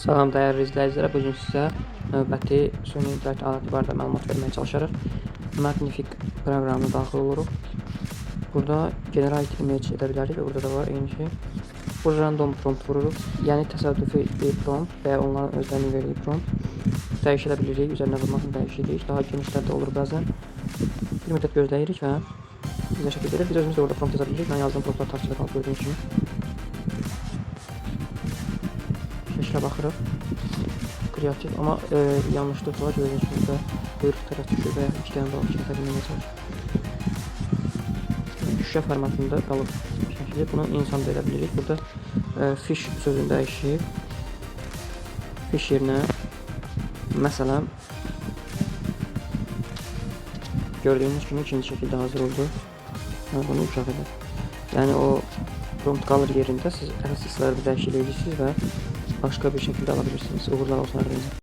Salam dəyərli izləyicilər, bu gün sizə növbəti süni intellekt aləti barədə məlumat verməyə çalışarıq. Magnific proqramına daxil oluruq. Burada Generate Image edə bilərik və burada da var eyni şey. Burada random prompt vururuq. Yəni təsadüfi bir prompt və ya onların özlərinin verdiyi prompt. Dəyişə bilirik, üzərinə vurmaqla dəyişirik. Daha genişlər də olur bəzən. Bir müddət gözləyirik və bizə şəkil verir. Biz özümüz də orada prompt yaza bilirik. Mən yazdığım promptlar taxtçada qalıb gördüyünüz kimi. Şəklə baxırıq. Kreativ amma yanlışlıq var. Gördüyünüz kimi burada quyruq tərəf düşür və ya iki dənə balıq kimi təqdim çalışır. Şüşə formatında qalıb şəkli. Bunu insan da edə bilirik. Burada fish sözünü dəyişib fish yerinə məsələn gördüyünüz kimi ikinci şəkildə hazır oldu. Yəni bunu uşaq edər. Yəni o prompt qalır yerində, siz əsas hissələri dəyişik edirsiniz və başqa bir şəkildə ala bilirsiniz. Uğurlar olsun hər birinizə.